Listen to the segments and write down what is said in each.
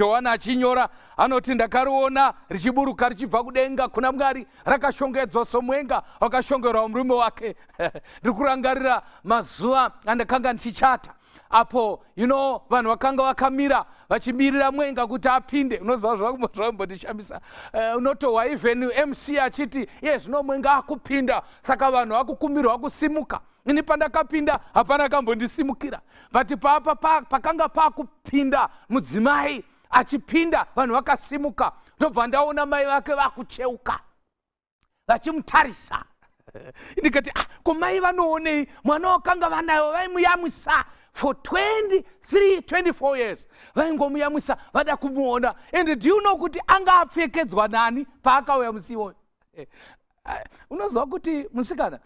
Johani achinyora anoti, "Ndakariona richiburuka richibva kudenga kuna Mwari, rakashongedzwa somwenga wakashongerwa murume wake." Ndiri kurangarira mazuva andakanga ndichichata apo vanhu vakanga vakamira vachimirira mwenga kuti apinde. Unoziva, zvambondishamisa, unotohwa even MC achiti, "Iye zvino mwenga akupinda," saka vanhu vakukumbirwa kusimuka. Ini pandakapinda hapana kambondisimukira, but papa pakanga pakupinda mudzimai achipinda, vanhu vakasimuka. Ndobva ndaona mai vake vakucheuka vachimutarisa. Ndikati, "Ah, ko mai vanoonei?" Mwana wakanga vanayo vaimuyamwisa for 23 24 years, vaingomuyamwisa, vada kumuona. And do you know kuti anga apfekedzwa nani paakauya musi iwoyo? Unoziva kuti musikana,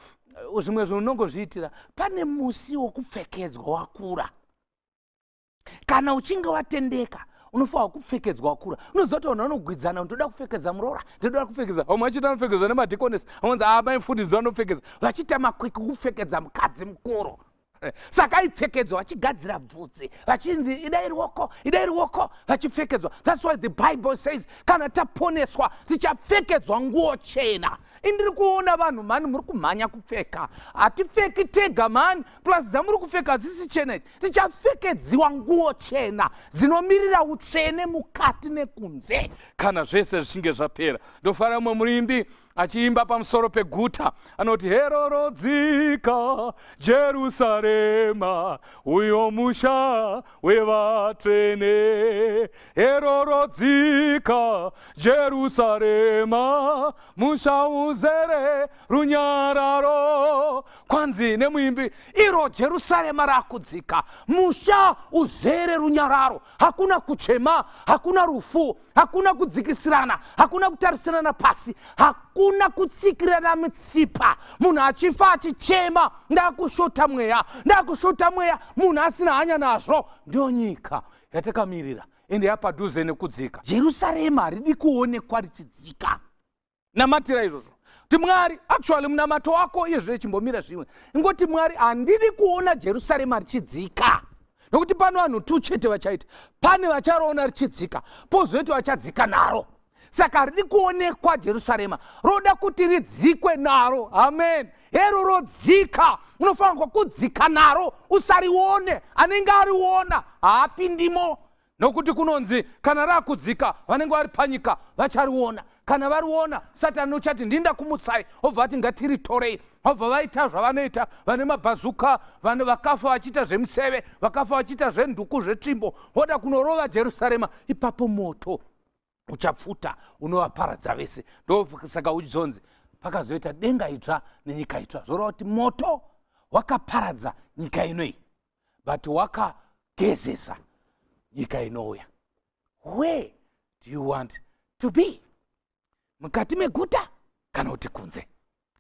zvimwe zvinhu unongozviitira. Pane musi wokupfekedzwa wakura. Kana uchinge watendeka, unofanwa kupfekedzwa wakura. Unoziva kuti vanhu vanogwidzana, "Ndoda kupfekedza muroora, ndoda kupfekedza." Vamwe vachiti vanopfekedzwa nemadhikonesi, vamwe amaifundisi vanopfekedza, vachiita makwikwi kupfekedza mukadzi mukuru. Saka aipfekedzwa vachigadzira bvudzi, vachinzi, "Idai ruoko, idai ruoko," vachipfekedzwa. That's why the Bible says kana taponeswa tichapfekedzwa nguo chena. Indiri kuona vanhu mhani muri kumhanya kupfeka. Hatipfeki tega mhani, plus dzamuri kupfeka hadzisi chena idzi. Tichapfekedziwa nguo chena dzinomirira utsvene mukati nekunze kana zvese zvichinge zvapera. Ndofanira mumwe murimbi achiimba pamusoro peguta anoti, "Hero rodzika Jerusarema, uyo musha wevatsvene. Hero rodzika Jerusarema, musha uzere runyararo." Kwanzi nemuimbi, iro Jerusarema rakudzika, musha uzere runyararo. Hakuna kuchema, hakuna rufu, hakuna kudzikisirana, hakuna kutarisirana pasi, hakuna kutsikirana mitsipa, munhu achifa achichema, "Ndakushota mweya, ndakushota mweya," munhu asina hanya nazvo. Ndiyo nyika yatakamirira, ende yapadhuze nekudzika. Jerusarema haridi kuonekwa richidzika. Namatira izvozvo kuti Mwari, actually munamato wako iye zvino chimbomira zvimwe, ingoti, "Mwari, handidi kuona Jerusarema richidzika," nokuti pano vanhu tu chete vachaita. Pane vacharoona richidzika, pozoiti vachadzika naro. Saka haridi kuonekwa Jerusarema, roda kuti ridzikwe naro. Amen. Hero rodzika, unofanirwa kudzika naro, usarione. Anenge ariona haapindimo, nokuti kunonzi kana rakudzika, vanenge vari panyika vachariona. Kana variona, Satani uchati, "Ndinda kumutsai." Obva vati, "Ngatiritorei." Vabva vaita zvavanoita, vane mabhazuka, vane vakafa vachiita zvemuseve, vakafa vachiita zvenduku, zvetsvimbo, voda kunorova Jerusarema. Ipapo moto uchapfuta unovaparadza vese. Ndosaka uchizonzi pakazoita denga itsva nenyika itsva. Zvoreva kuti moto wakaparadza nyika inoyi, but wakagezesa nyika inouya. Where do you want to be? Mukati meguta kana kuti kunze?